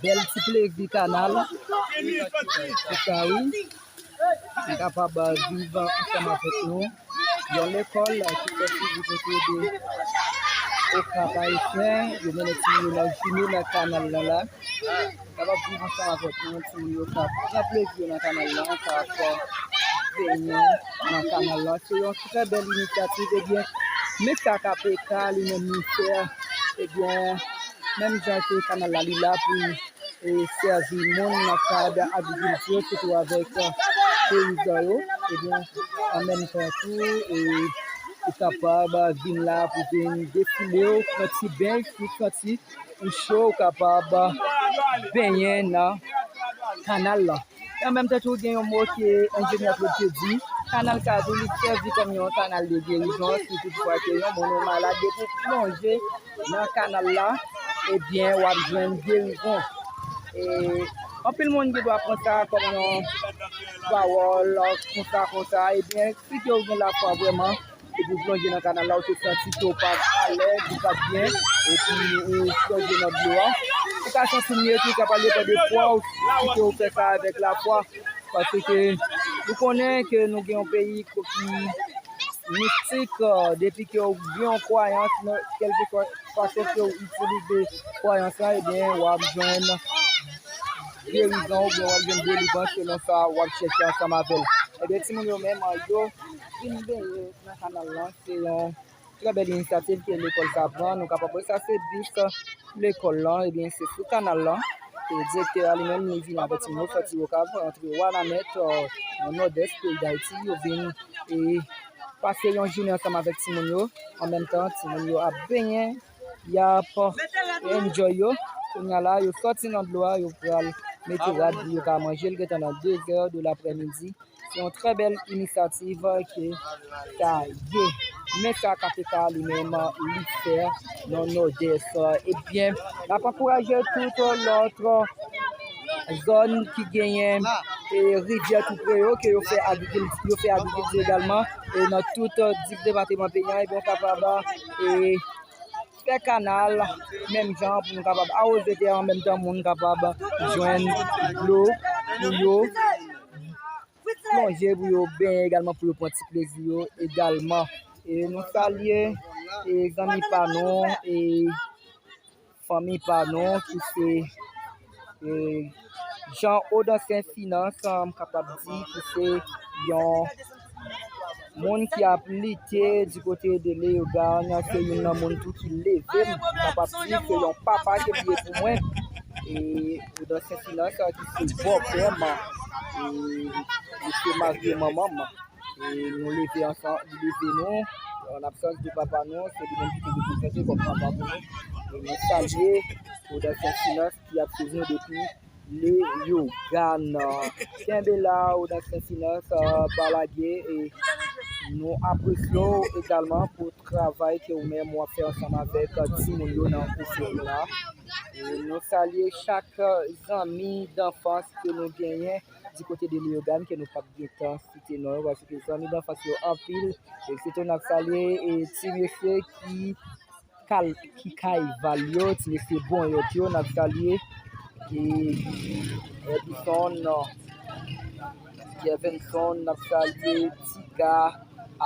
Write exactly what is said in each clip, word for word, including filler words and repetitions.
Bèl ti plezi kanal. Se sa wi. N kapab viv ansanm avèk nou. Yon lekòl ki sòti di kote de Okap Ayisyen, yo mennen timoun yo nan jounen nan kanal lan la. N kapab viv ansanm avèk nou, timoun yo k ap pran plezi yo nan kanal lan, k ap benyen nan kanal lan. Se yon trè bèl inisyativ, ebyen, men sa K P K li menm li fè, ebyen, menm jan ke kanal la li la pou e sèvi moun nan kad agrikilti, sitou avèk peyizan yo. Ebyen, an menm tan tou, e, ou kapab vin la pou vin defile, ou pran ti beny, ou pran ti ou cho, ou kapab benyen nan kanal lan. E an menm tan tou, gen yon mo ke enjenyè Claude te di, kanal sa a tou, li sèvi kòm yon kanal de gerizon, si toutfwa ke yon moun ou malad, depi w plonje nan kanal la, ebyen, w ap jwenn gerizon. E anpil moun gen dwa pran sa kòm yon pawòl konsa, konsa, ebyen, si ke w gen lafwa vrèman, epi w plonje nan kanal la, ou te santi ke w pa t alèz, ou pa t byen, epi ou plonje nan dlo a, ou ka santi w mye tou, sa pral depann de fwa w, si ke w fè sa avèk lafwa, paske nou konnen ke nou gen yon peyi ki mistik, depi ke w gen yon kwayans, kèlkeswa fason ke w itilize kwayans lan, ebyen, w ap jwenn gerizon oubyen w ap jwenn delivrans selon sa w ap chèche ansanm avè l. Ebyen, timoun yo menm, yo fin benyen nan kanal lan. Se yon trè bèl inisyativ ke lekòl sa pran. Nou kapab wè sa, se bis lekòl lan. Ebyen, se sou kanal lan. E direktè a li menm, li vin avèk timoun yo sòti Okap, antre Wanament, nan nòdès peyi Dayiti. Yo vin e pase yon jounen ansanm avèk timoun yo. An menm tan, timoun yo ap benyen, y ap enjoy yo. Kounye a la, yo sòti nan dlo a, yo pral mete rad pou yo ka manje. L gentan nan de zè de laprèmidi. Se yon trè bèl inisyativ ke sa ye. Men sa K P K li menm li fè nan Nòdès. Ebyen, n ap ankouraje tout lòt zòn ki genyen e rivyè tou pre yo, ke yo fè agrikilti, yo fè agrikilti egalman, e nan tout dis depatman peyi an, ebyen, w kapab e fè kanal menm jan pou nou kapab awoze tè an menm tan moun kapab jwenn dlo pou yo plonje, pou yo benyen egalman, pou yo pran ti plezi yo egalman. E nou salye e zanmi pa nou e fanmi pa nou ki se e Jean Audancin Finance, m kapab di ki se yon moun ki ap lite di kote de Leyogàn, se youn nan moun tou ki leve m, m kapab di se yon papa ke li ye pou mwen. E Audancin Finance ki se bòpè m, e li se marye manman m. E nou leve ansanm, li leve nou, an absans de papa nou, se li menm ki te reprezante kòm papa pou nou. E nou salye Audancin Finance ki ap swiv nou depi Leyogàn. Kenbe la, Audancin Finance, pa lage, e nou apresye w egalman pou travay ke ou menm w ap fè ansanm avèk timoun yo nan orfelina. E nou salye chak zanmi danfans ke nou genyen di kote de Leyogàn, ke nou p ap gentan site non yo, paske zanmi danfans yo anpil. E sitou n ap salye e ti mesye ki kal, ki kay Val yo, ti mesye Bonyòt yo, n ap salye e Edison, Jevenson, n ap salye Tiga,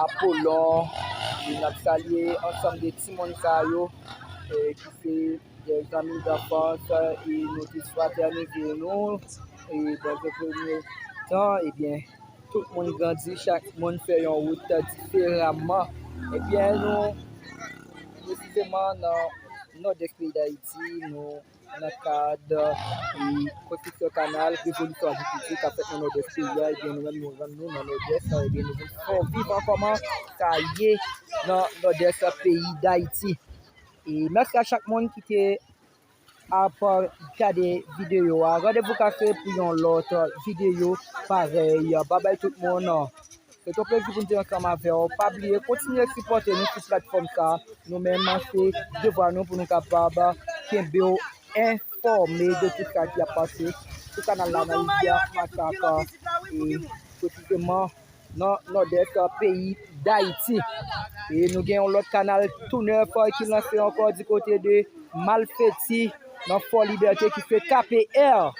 Apolon, e n ap salye ansanm de timoun sa yo e ki se de zanmi danfans, e nou te fratènize nou e dans un premier temps, ebyen, tout moun grandi, chak moun fè yon wout diferaman. Ebyen, nou, presizeman nan Nòdès peyi Dayiti, nou nan kad e konstriksyon kanal, revolisyon agrikilti k ap fèt nan Nòdès peyi a, ebyen, nou menm nou rann nou nan Nòdès, ebyen, nou vin fè w viv ankò kòman sa ye nan Nòdès peyi Dayiti. E mèsi a chak moun ki te ap gade videyo a. Randevou kase pou yon lòt videyo parèy. Babay tout moun. Se te yon plezi pou m te ansanm avè w. Pa bliye, kontinye sipòte nou sou platfòm sa. Nou menm, se devwa nou pou nou kapab kenbe w enfòme de tout sa ki ap pase sou kanal la nan rivyè Masak. E presizeman, nan nòdès peyi Dayiti. E nou gen yon lòt kanal tou nèf ki lanse ankò di kote de Malfeti nan Fò Libète ki se K P R.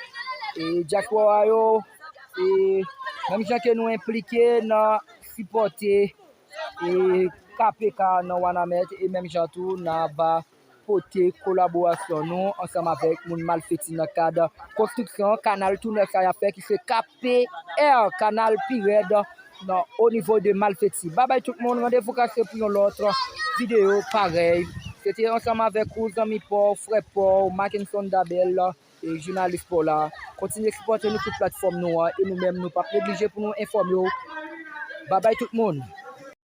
E dyaspora yo, e menm jan ke nou enplike nan sipòte e K P K nan Wanament, e menm jan tou n ap pote kolaborasyon nou ansanm avèk moun Malfeti nan kad konstriksyon kanal tou nèf sa y ap fè ki se K P R, kanal pi rèd nan o nivo de Malfeti. Babay tout moun, randevou kase pou yon lòt videyo parèy. Se te ansanm avèk ou zanmi pa w, frè pa w, Mackenson Dabel, e jounalis pa w la. Kontinye sipòte nou sou platfòm nou an, e nou menm nou p ap neglije pou nou enfòme w. Babay tout moun.